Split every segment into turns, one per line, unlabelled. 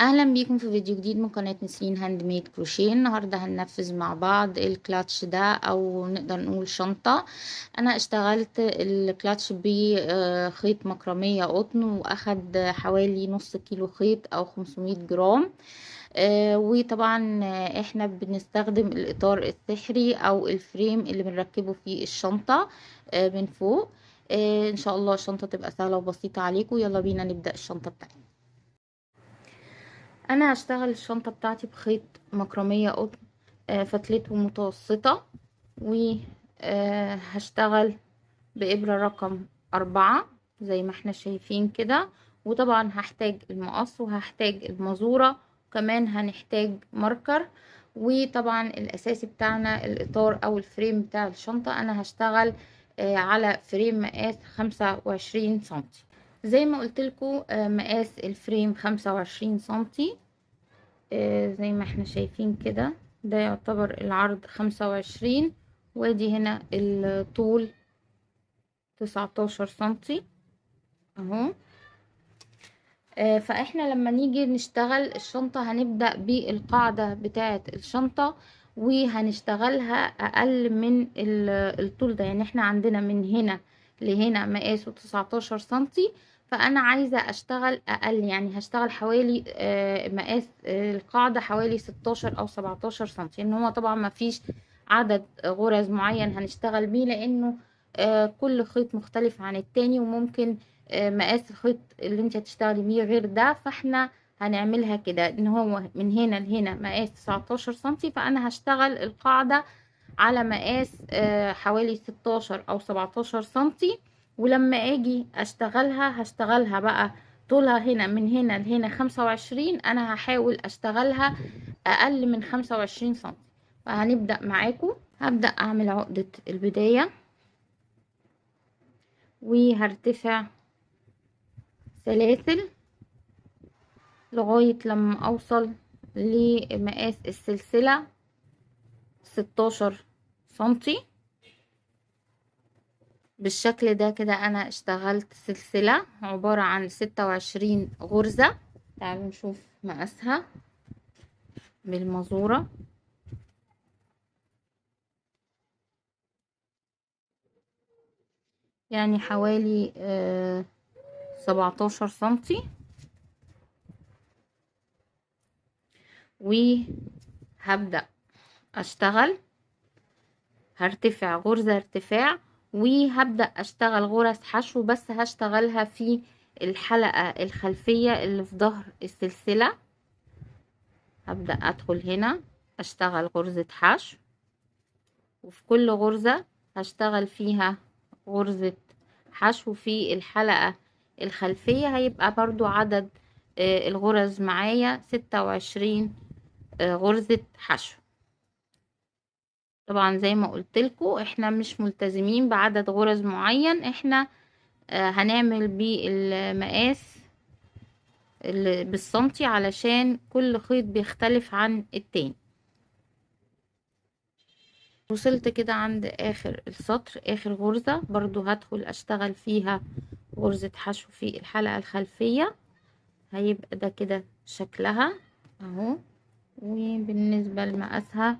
اهلا بيكم في فيديو جديد من قناة نسرين handmade crochet. النهاردة هننفذ مع بعض الكلاتش ده، او نقدر نقول شنطة. انا اشتغلت الكلاتش بخيط مكرمية قطن، واخد حوالي نص كيلو خيط او 500 جرام. وطبعا احنا بنستخدم الاطار السحري او ال frame اللي بنركبه في الشنطة من فوق. ان شاء الله الشنطة تبقى سهلة وبسيطة عليكم. يلا بينا نبدأ الشنطة بتاعتنا. انا هشتغل الشنطة بتاعتي بخيط مكرمية قطن فتلته متوسطة، وهشتغل بإبرة رقم 4 زي ما احنا شايفين كده. وطبعا هحتاج المقص وهحتاج المزورة، وكمان هنحتاج marker، وطبعا الاساسي بتاعنا الاطار او ال frame بتاع الشنطة. انا هشتغل على frame مقاس 25 سنتي زي ما قلت لكم. مقاس ال frame 25 سنتي زي ما احنا شايفين كده. ده يعتبر العرض 25، وادي هنا الطول 19 سنتي اهو. فاحنا لما نيجي نشتغل الشنطة هنبدأ بالقاعدة بتاعة الشنطة، وهنشتغلها اقل من الطول ده. يعني احنا عندنا من هنا لهنا مقاسه 19 سنتي، فانا عايزة اشتغل اقل، يعني هشتغل حوالي مقاس القاعدة حوالي 16 او 17 سنتي. ان هو طبعا ما فيش عدد غرز معين هنشتغل بيه، لانه كل خيط مختلف عن التاني، وممكن مقاس الخيط اللي انت هتشتغلي بيه غير ده. فاحنا هنعملها كده ان هو من هنا لهنا مقاس 19 سنتي، فانا هشتغل القاعدة على مقاس حوالي 16 او 17 سنتي. ولما اجي اشتغلها هشتغلها بقى طولها هنا من هنا لهنا 25، انا هحاول اشتغلها اقل من 25 سنتي. فهنبدأ معاكم. هبدأ اعمل عقدة البداية، وهرتفع سلاسل لغاية لما اوصل لمقاس السلسلة 16 سنتي بالشكل ده كده. انا اشتغلت سلسلة عبارة عن 26 غرزة. تعالوا نشوف مقاسها بالمزورة. يعني حوالي 17 سنتي. وهبدأ اشتغل، هرتفع غرزة ارتفاع، وهبدأ اشتغل غرز حشو، بس هشتغلها في الحلقة الخلفية اللي في ظهر السلسلة. هبدأ ادخل هنا اشتغل غرزة حشو، وفي كل غرزة هشتغل فيها غرزة حشو في الحلقة الخلفية. هيبقى برضو عدد الغرز معايا 26 غرزة حشو. طبعا زي ما قلت لكم احنا مش ملتزمين بعدد غرز معين، احنا هنعمل بالمقاس بالسنتي علشان كل خيط بيختلف عن التاني. وصلت كده عند اخر السطر، اخر غرزة برضو هدخل اشتغل فيها غرزة حشو في الحلقة الخلفية. هيبقى ده كده شكلها اهو. وبالنسبة لمقاسها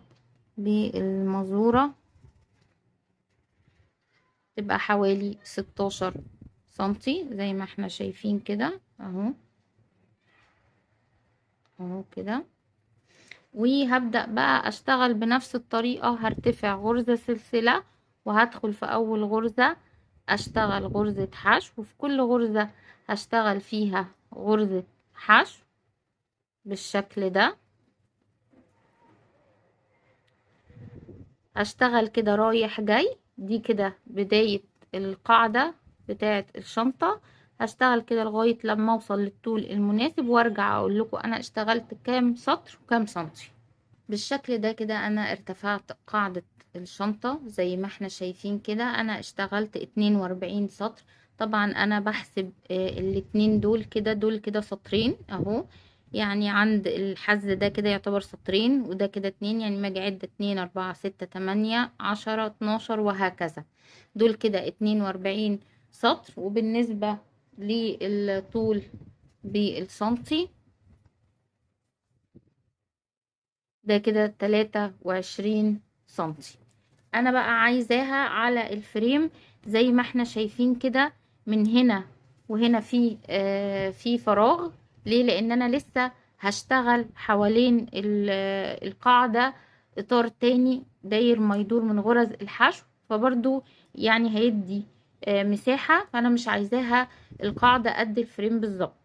بالمزورة تبقى حوالي 16 سنتي زي ما احنا شايفين كده اهو اهو كده. وهبدأ بقى اشتغل بنفس الطريقة، هرتفع غرزة سلسلة وهدخل في اول غرزة اشتغل غرزة حشو، وفي كل غرزة هشتغل فيها غرزة حشو بالشكل ده. هشتغل كده رايح جاي، دي كده بداية القاعدة بتاعة الشنطة. هشتغل كده لغاية لما اوصل للطول المناسب، وارجع اقول لكم انا اشتغلت كام سطر وكام سنتي. بالشكل ده كده انا ارتفعت قاعدة الشنطة زي ما احنا شايفين كده. انا اشتغلت 42 سطر. طبعا انا بحسب الاتنين دول كده، دول كده سطرين اهو، يعني عند الحز ده كده يعتبر سطرين، وده كده 2، يعني ما اجي اعد 2 4 6 8 10 12 وهكذا. دول كده 42 سطر. وبالنسبة للطول بالسنتي ده كده 23 سنتي. انا بقى عايزاها على ال frame زي ما احنا شايفين كده، من هنا وهنا في فراغ. ليه؟ لان انا لسه هشتغل حوالين القاعدة اطار تاني داير ما يدور من غرز الحشو، فبرضو يعني هيدي مساحة، فانا مش عايزاها القاعدة قد ال frame بالظبط.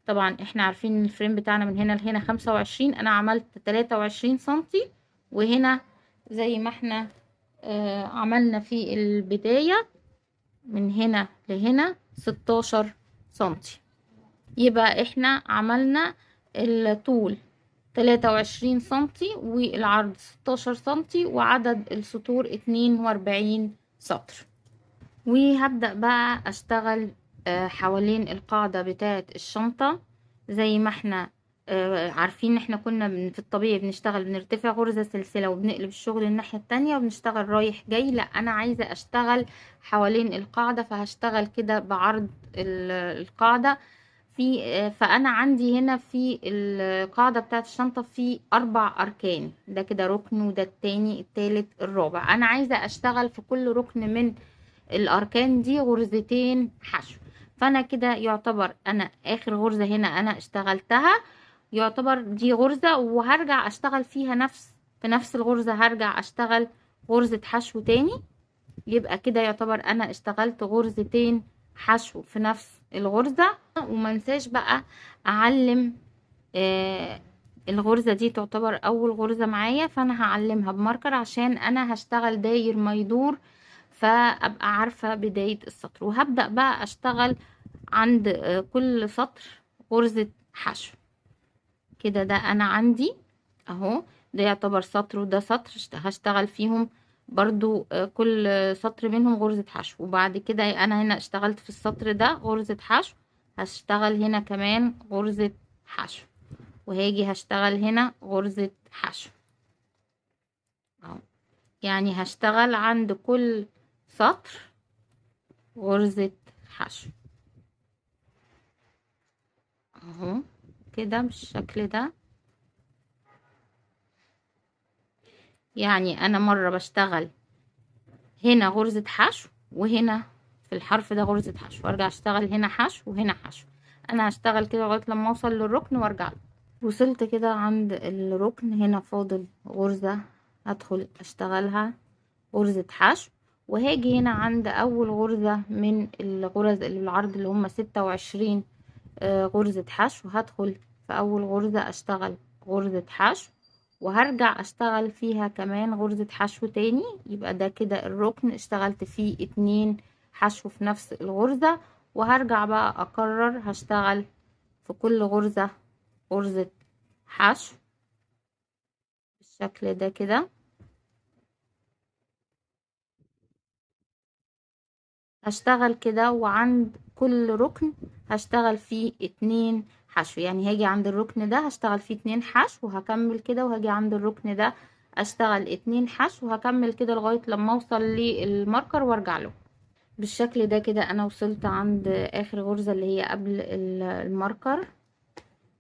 طبعا احنا عارفين ان ال frame بتاعنا من هنا لهنا 25، انا عملت 23 سنتي، وهنا زي ما احنا عملنا في البداية من هنا لهنا 16 سنتي. يبقى احنا عملنا الطول 23 سنتي والعرض 16 سنتي وعدد السطور 42 سطر. وهبدأ بقى اشتغل حوالين القاعدة بتاعة الشنطة. زي ما احنا عارفين احنا كنا في الطبيعي بنشتغل بنرتفع غرزة سلسلة وبنقلب الشغل الناحية التانية وبنشتغل رايح جاي. لا، انا عايزة اشتغل حوالين القاعدة، فهشتغل كده بعرض القاعدة فانا عندي هنا في القاعدة بتاعة الشنطة في 4 اركان، ده كده ركن وده التاني التالت الرابع. انا عايزة اشتغل في كل ركن من الاركان دي غرزتين حشو، فانا كده يعتبر انا اخر غرزة هنا انا اشتغلتها، يعتبر دي غرزة، وهرجع اشتغل فيها في نفس الغرزة هرجع اشتغل غرزة حشو تاني. يبقى كده يعتبر انا اشتغلت غرزتين حشو في نفس الغرزة. ومنساش بقى اعلم الغرزة دي تعتبر اول غرزة معايا، فانا هعلمها بماركر عشان انا هشتغل داير ما يدور، فابقى عارفة بداية السطر. وهبدأ بقى اشتغل عند كل سطر غرزة حشو كده. ده انا عندي اهو، ده يعتبر سطر وده سطر، هشتغل فيهم برضو كل سطر منهم غرزة حشو. وبعد كده انا هنا اشتغلت في السطر ده غرزة حشو، هشتغل هنا كمان غرزة حشو، وهاجي هشتغل هنا غرزة حشو اهو. يعني هشتغل عند كل سطر غرزة حشو اهو كده بالشكل ده. يعني انا مرة بشتغل هنا غرزة حشو، وهنا في الحرف ده غرزة حشو، وارجع اشتغل هنا حشو وهنا حشو. انا هشتغل كده لغاية لما اوصل للركن وارجع له. وصلت كده عند الركن، هنا فاضل غرزة هدخل اشتغلها غرزة حشو، وهاجي هنا عند اول غرزة من الغرز اللي بالعرض اللي هم 26، غرزة حشو، هدخل في اول غرزة اشتغل غرزة حشو، وهرجع اشتغل فيها كمان غرزة حشو تاني. يبقى ده كده الركن اشتغلت فيه 2 حشو في نفس الغرزة. وهرجع بقى اكرر، هشتغل في كل غرزة غرزة حشو بالشكل ده كده. هشتغل كده، وعند كل ركن هشتغل فيه 2 حشو. يعني هاجي عند الركن ده هشتغل فيه 2 حشو وهكمل كده، وهاجي عند الركن ده اشتغل 2 حشو وهكمل كده لغاية لما اوصل للماركر وارجع له بالشكل ده كده. انا وصلت عند اخر غرزة اللي هي قبل الماركر،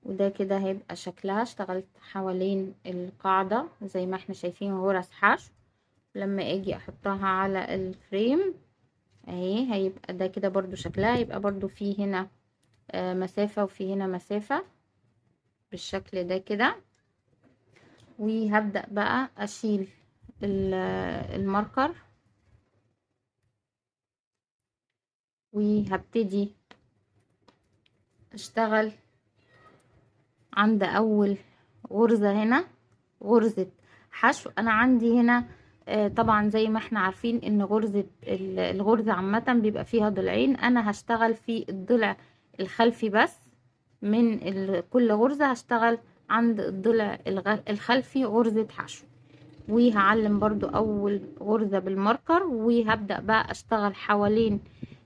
وده كده هيبقى شكلها. اشتغلت حوالين القاعدة زي ما احنا شايفين غرز حشو. لما اجي احطها على الفريم اهي هيبقى ده كده برضو شكلها، هيبقى برضو في هنا مسافة وفي هنا مسافة بالشكل ده كده. وهبدأ بقى اشيل الماركر، وهبتدي اشتغل عند اول غرزة هنا غرزة حشو. انا عندي هنا طبعا زي ما احنا عارفين ان غرزة الغرزة عامة بيبقى فيها ضلعين، انا هشتغل في الضلع الخلفي بس من كل غرزة، هشتغل عند الضلع الخلفي غرزة حشو، وهعلم برضو اول غرزة بالماركر. وهبدأ بقى اشتغل حوالين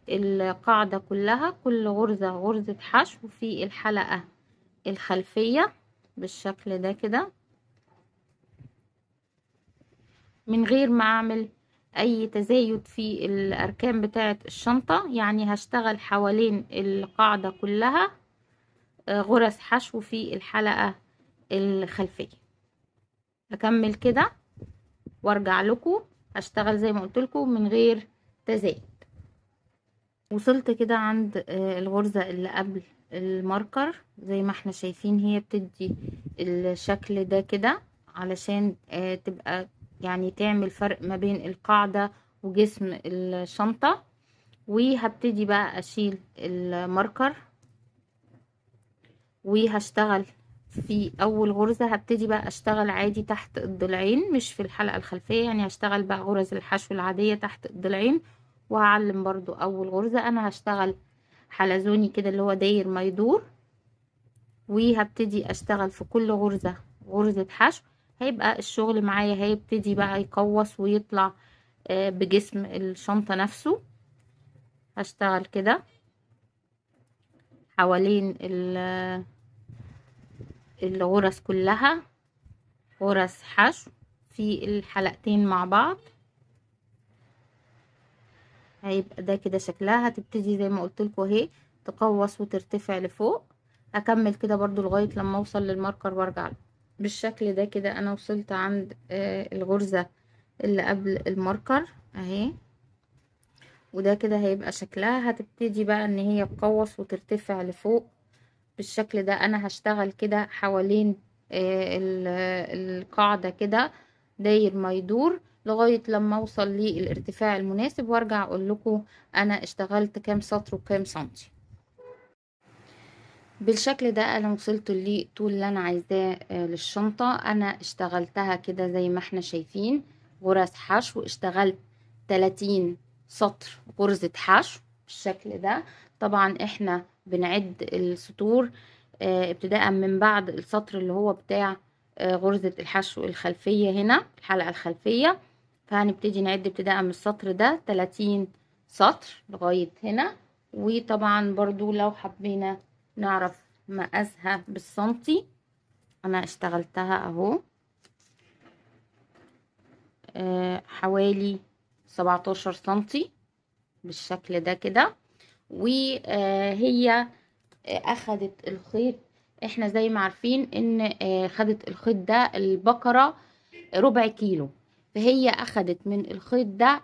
القاعدة كلها، كل غرزة غرزة حشو في الحلقة الخلفية بالشكل ده كده، من غير ما اعمل اي تزايد في الاركان بتاعة الشنطة. يعني هشتغل حوالين القاعدة كلها غرز حشو في الحلقة الخلفية. اكمل كده وارجع لكم، هشتغل زي ما قلت لكم من غير تزايد. وصلت كده عند الغرزة اللي قبل الماركر، زي ما احنا شايفين هي بتدي الشكل ده كده علشان تبقى يعني تعمل فرق ما بين القاعدة وجسم الشنطة. وهبتدي بقى اشيل الماركر وهشتغل في اول غرزة. هبتدي بقى اشتغل عادي تحت الضلعين مش في الحلقة الخلفية، يعني هشتغل بقى غرز الحشو العادية تحت الضلعين، وهعلم برضو اول غرزة. انا هشتغل حلزوني كده اللي هو داير ما يدور، وهبتدي اشتغل في كل غرزة غرزة حشو. هيبقى الشغل معايا هيبتدي بقى يقوص ويطلع بجسم الشنطة نفسه. هشتغل كده حوالين الغرز كلها غرز حشو في الحلقتين مع بعض. هيبقى ده كده شكلها. هتبتدي زي ما قلت لكم اهي تقوس وترتفع لفوق. هكمل كده برضو لغاية لما اوصل للماركر وارجع له بالشكل ده كده. انا وصلت عند الغرزة اللي قبل الماركر اهي، وده كده هيبقى شكلها. هتبتدي بقى ان هي تقوس وترتفع لفوق بالشكل ده. انا هشتغل كده حوالين القاعدة كده داير ما يدور لغاية لما اوصل للارتفاع المناسب، وارجع اقول لكم انا اشتغلت كام سطر وكام سنتي. بالشكل ده انا وصلت للطول اللي انا عايزاه للشنطة. انا اشتغلتها كده زي ما احنا شايفين غرز حشو، اشتغلت 30 سطر غرزة حشو بالشكل ده. طبعا احنا بنعد السطور ابتداء من بعد السطر اللي هو بتاع غرزة الحشو الخلفية هنا الحلقة الخلفية، فهنبتدي نعد ابتداء من السطر ده 30 سطر لغاية هنا. وطبعا برضو لو حبينا نعرف مقاسها بالسنتي، انا اشتغلتها اهو حوالي 17 سنتي بالشكل ده كده. وهي اخدت الخيط، احنا زي ما عارفين ان خدت الخيط ده البقرة ربع كيلو، فهي اخدت من الخيط ده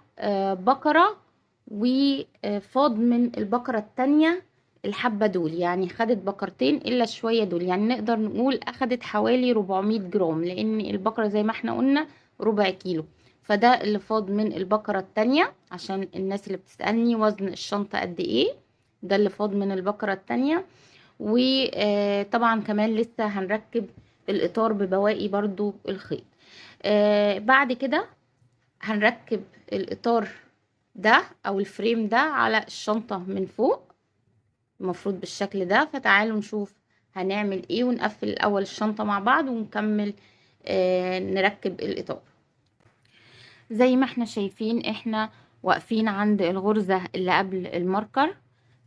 بقرة وفاض من البقرة التانية الحبة دول، يعني خدت بقرتين الا شوية دول، يعني نقدر نقول اخدت حوالي 400 جرام، لان البقرة زي ما احنا قلنا ربع كيلو، فده اللي فاض من البقرة التانية. عشان الناس اللي بتسألني وزن الشنطة قد ايه، ده اللي فاض من البقرة التانية. وطبعا كمان لسه هنركب الاطار ببواقي برضو الخيط. بعد كده هنركب الاطار ده او الفريم ده على الشنطة من فوق المفروض بالشكل ده. فتعالوا نشوف هنعمل ايه، ونقفل الاول الشنطة مع بعض ونكمل نركب الاطار. زي ما احنا شايفين احنا واقفين عند الغرزة اللي قبل الماركر،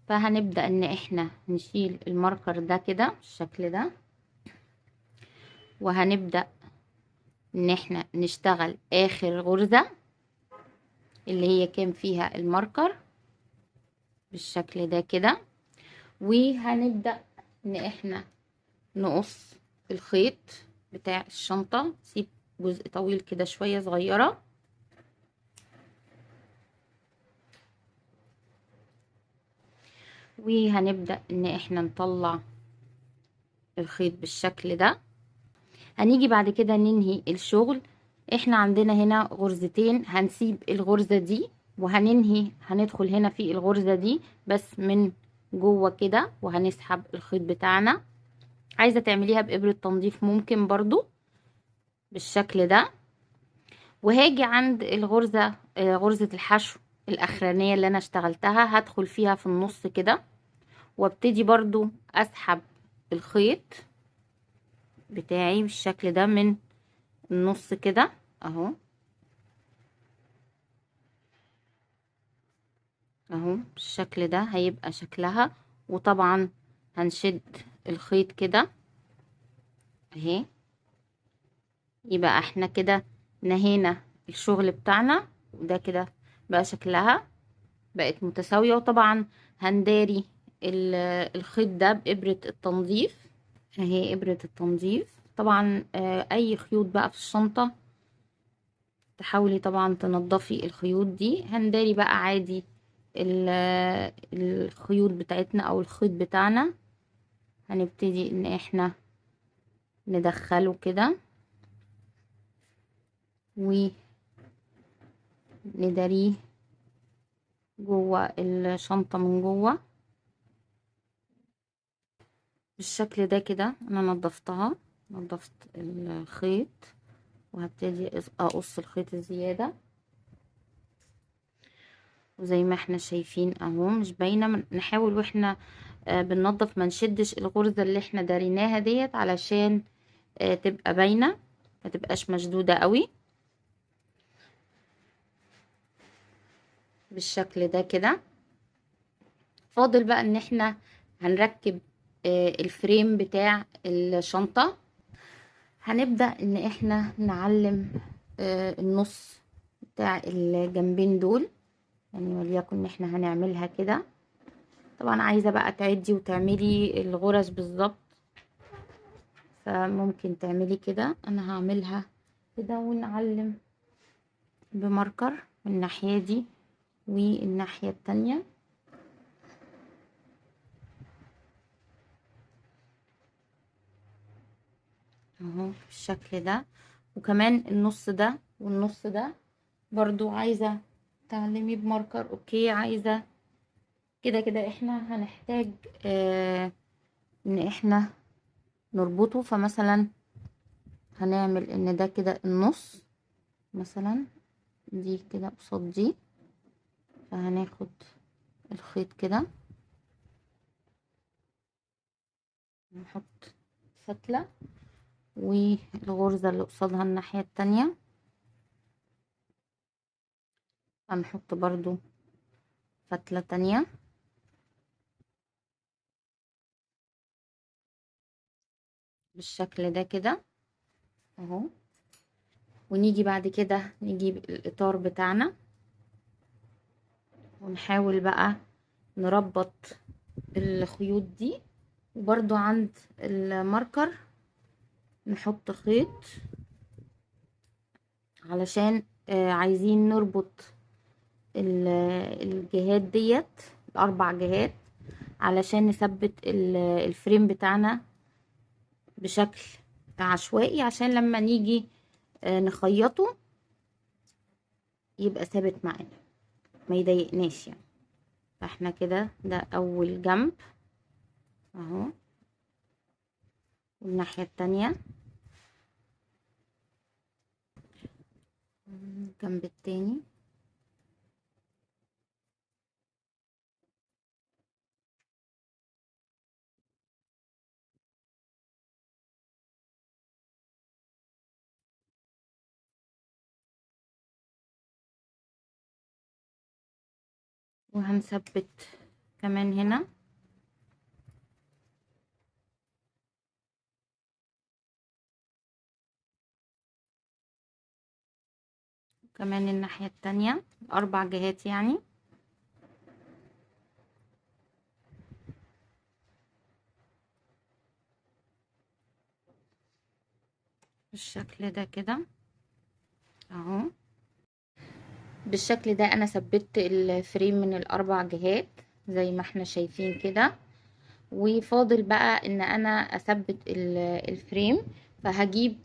فهنبدأ ان احنا نشيل الماركر ده كده بالشكل ده، وهنبدأ ان احنا نشتغل اخر غرزة اللي هي كان فيها الماركر بالشكل ده كده، وهنبدأ ان احنا نقص الخيط بتاع الشنطة. سيب جزء طويل كده شوية صغيرة، وهنبدأ ان احنا نطلع الخيط بالشكل ده. هنيجي بعد كده ننهي الشغل. احنا عندنا هنا غرزتين، هنسيب الغرزة دي وهننهي، هندخل هنا في الغرزة دي بس من جوه كده، وهنسحب الخيط بتاعنا. عايزة تعمليها بإبرة تنظيف ممكن برضو بالشكل ده. وهاجي عند الغرزة غرزة الحشو الأخرانية اللي أنا اشتغلتها، هدخل فيها في النص كده، وابتدي برضو أسحب الخيط بتاعي بالشكل ده من النص كده اهو اهو بالشكل ده هيبقى شكلها. وطبعا هنشد الخيط كده اهي، يبقى احنا كده نهينا الشغل بتاعنا، وده كده بقى شكلها بقت متساوية. وطبعا هنداري الخيط ده بإبرة التنظيف. اهي ابرة التنظيف. طبعا اي خيوط بقى في الشنطة تحاولي طبعا تنظفي الخيوط دي. هنداري بقى عادي الخيوط بتاعتنا او الخيط بتاعنا، هنبتدي ان احنا ندخله كده ونداريه جوه الشنطة من جوه بالشكل ده كده. انا نظفت الخيط، وهبتدي اقص الخيط الزيادة. وزي ما احنا شايفين اهو مش باينة. نحاول واحنا بننظف ما نشدش الغرزة اللي احنا داريناها ديت علشان تبقى باينة، ما تبقاش مشدودة قوي بالشكل ده كده. فاضل بقى ان احنا هنركب الفريم بتاع الشنطة. هنبدأ ان احنا نعلم النص بتاع الجنبين دول، يعني وليكن ان احنا هنعملها كده. طبعا عايزة بقى تعدي وتعملي الغرز بالظبط، فممكن تعملي كده. انا هعملها كده ونعلم بماركر من الناحية دي والناحية التانية. اهو بالشكل ده. وكمان النص ده والنص ده برضو عايزة تعلمي بماركر، okay. عايزة كده كده احنا هنحتاج ان احنا نربطه، فمثلا هنعمل ان ده كده النص مثلا، دي كده قصاد دي، فهناخد الخيط كده نحط فتلة والغرزة اللي قصادها الناحية التانية هنحط برضو فتلة تانية بالشكل ده كده اهو. ونيجي بعد كده نجيب الاطار بتاعنا ونحاول بقى نربط الخيوط دي، وبرضو عند الماركر نحط خيط علشان عايزين نربط الجهات ديت، الاربع جهات، علشان نثبت الفريم بتاعنا بشكل عشوائي، عشان لما نيجي نخيطه يبقى ثابت معانا ما يضايقناش يعني. فاحنا كده ده اول جنب اهو، والناحية التانية الجنب التاني. وهنثبت كمان هنا. كمان الناحية التانية، أربع جهات يعني. بالشكل ده كده اهو. بالشكل ده انا ثبت الفريم من الاربع جهات زي ما احنا شايفين كده، وفاضل بقى ان انا اثبت الفريم. فهجيب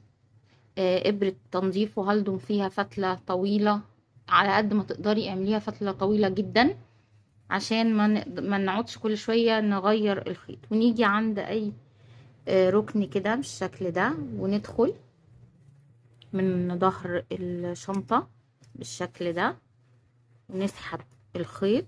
ابرة تنظيف وهلضم فيها فتلة طويلة على قد ما تقدري، اعمليها فتلة طويلة جدا عشان ما نقعدش كل شوية نغير الخيط. ونيجي عند اي ركن كده بالشكل ده وندخل من ظهر الشنطة بالشكل ده ونسحب الخيط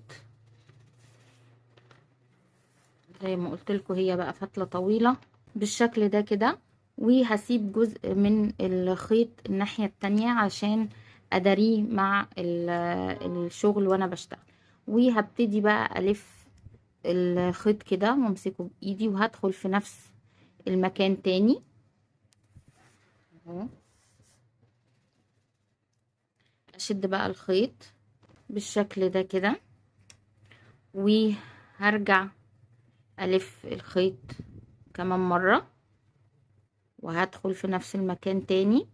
زي ما قلت لكم، هي بقى فتلة طويلة بالشكل ده كده. وهسيب جزء من الخيط الناحية التانية عشان اداريه مع الشغل وانا بشتغل. وهبتدي بقى الف الخيط كده وامسكه بايدي وهدخل في نفس المكان تاني اهو، اشد بقى الخيط بالشكل ده كده، وهرجع الف الخيط كمان مرة وهدخل في نفس المكان تاني.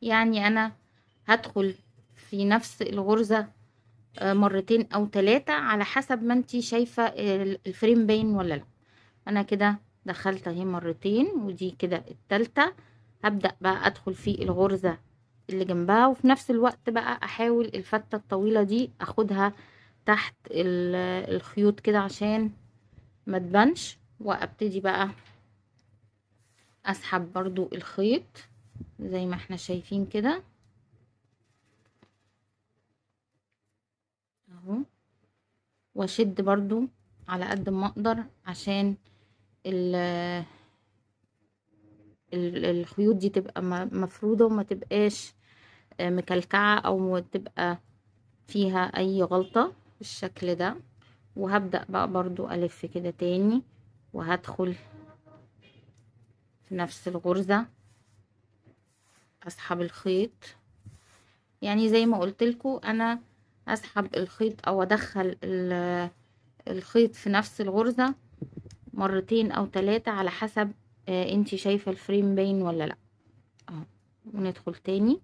يعني انا هدخل في نفس الغرزة مرتين او 3 على حسب ما انتي شايفة ال frame باين ولا لا. انا كده دخلت اهي مرتين، ودي كده التالتة. هبدأ بقى ادخل في الغرزة اللي جنبها، وفي نفس الوقت بقى احاول الفتة الطويلة دي اخدها تحت الخيوط كده عشان ما تبانش، وابتدي بقى اسحب برضو الخيط زي ما احنا شايفين كده اهو، واشد برضو على قد ما اقدر عشان الخيوط دي تبقى مفرودة وما تبقاش مكلكعة او تبقى فيها اي غلطة بالشكل ده. وهبدأ بقى برضو الف كده تاني، وهدخل في نفس الغرزة اسحب الخيط. يعني زي ما قلت لكم انا اسحب الخيط او ادخل الخيط في نفس الغرزة مرتين او 3 على حسب انتي شايفة الفريم باين ولا لا اهو. وندخل تاني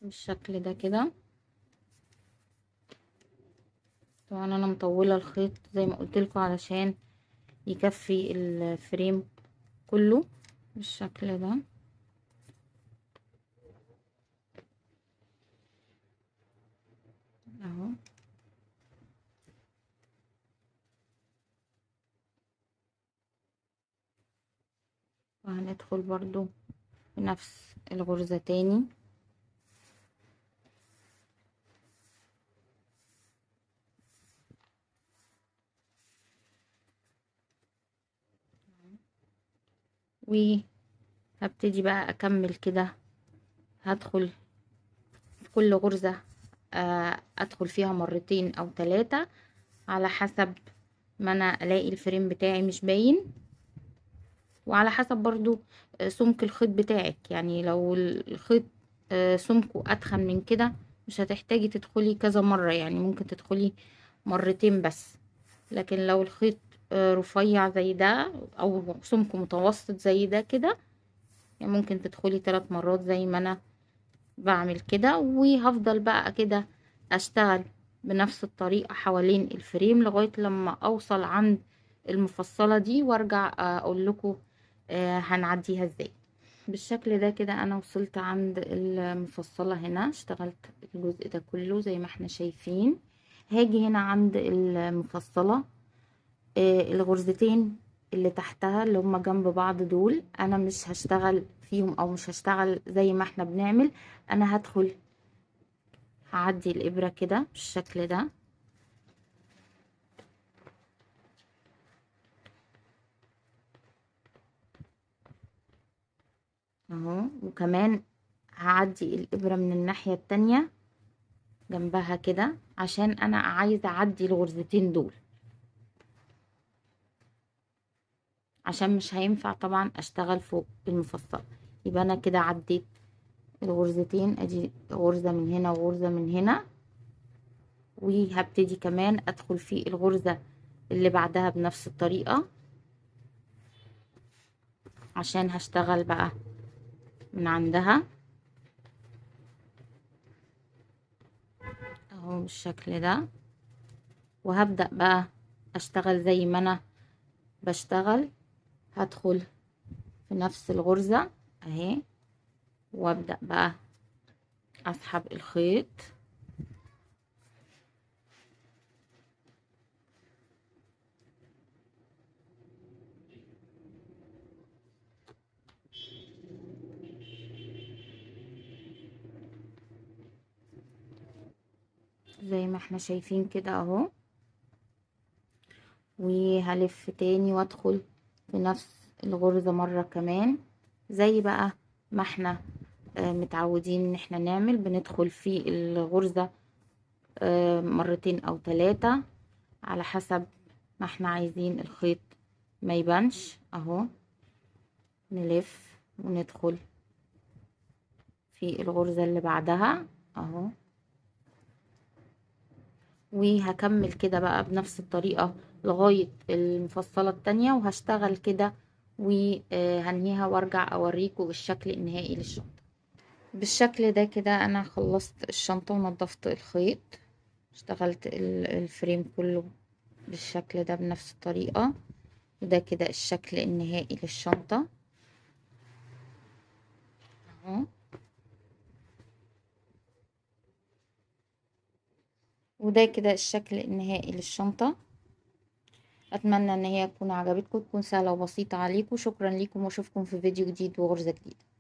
بالشكل ده كده. طبعا انا مطولة الخيط زي ما قلت لكم علشان يكفي الفريم كله بالشكل ده. اهو وهندخل برضو بنفس الغرزة تاني. وهبتدي بقى اكمل كده، هدخل في كل غرزة ادخل فيها مرتين او 3 على حسب ما انا الاقي الفريم بتاعي مش باين، وعلى حسب برضو سمك الخيط بتاعك. يعني لو الخيط سمكه اتخن من كده مش هتحتاجي تدخلي كذا مرة، يعني ممكن تدخلي مرتين بس. لكن لو الخيط رفيع زي ده او سمكه متوسط زي ده كده، يعني ممكن تدخلي 3 مرات زي ما انا بعمل كده. وهفضل بقى كده اشتغل بنفس الطريقة حوالين الفريم لغاية لما اوصل عند المفصلة دي، وارجع اقول لكم هنعديها ازاي. بالشكل ده كده انا وصلت عند المفصلة هنا، اشتغلت الجزء ده كله زي ما احنا شايفين. هاجي هنا عند المفصلة، الغرزتين اللي تحتها اللي هما جنب بعض دول انا مش هشتغل فيهم، او مش هشتغل زي ما احنا بنعمل. انا هدخل هعدي الابرة كده بالشكل ده، اهو، وكمان هعدي الابرة من الناحية التانية جنبها كده عشان انا عايزة اعدي الغرزتين دول، عشان مش هينفع طبعا اشتغل فوق المفصل. يبقى انا كده عديت الغرزتين، ادي غرزة من هنا وغرزة من هنا، وهبتدي كمان ادخل في الغرزة اللي بعدها بنفس الطريقة عشان هشتغل بقى من عندها اهو بالشكل ده. وهبدأ بقى اشتغل زي ما انا بشتغل، هدخل في نفس الغرزة اهي، وابدأ بقى اسحب الخيط. زي ما احنا شايفين كده اهو، وهلف تاني وادخل في نفس الغرزة مرة كمان زي بقى ما احنا متعودين ان احنا نعمل، بندخل في الغرزة مرتين او 3 على حسب ما احنا عايزين الخيط ما يبانش اهو. نلف وندخل في الغرزة اللي بعدها اهو، وهكمل كده بقى بنفس الطريقة لغاية المفصلة التانية، وهشتغل كده وهنهيها وارجع اوريكم الشكل النهائي للشنطة. بالشكل ده كده انا خلصت الشنطة ونظفت الخيط، اشتغلت الفريم كله بالشكل ده بنفس الطريقة، وده كده الشكل النهائي للشنطة اهو. وده كده الشكل النهائي للشنطة. اتمنى ان هي تكون عجبتكم، تكون سهلة وبسيطة عليكم. شكرا لكم، واشوفكم في فيديو جديد وغرزة جديدة.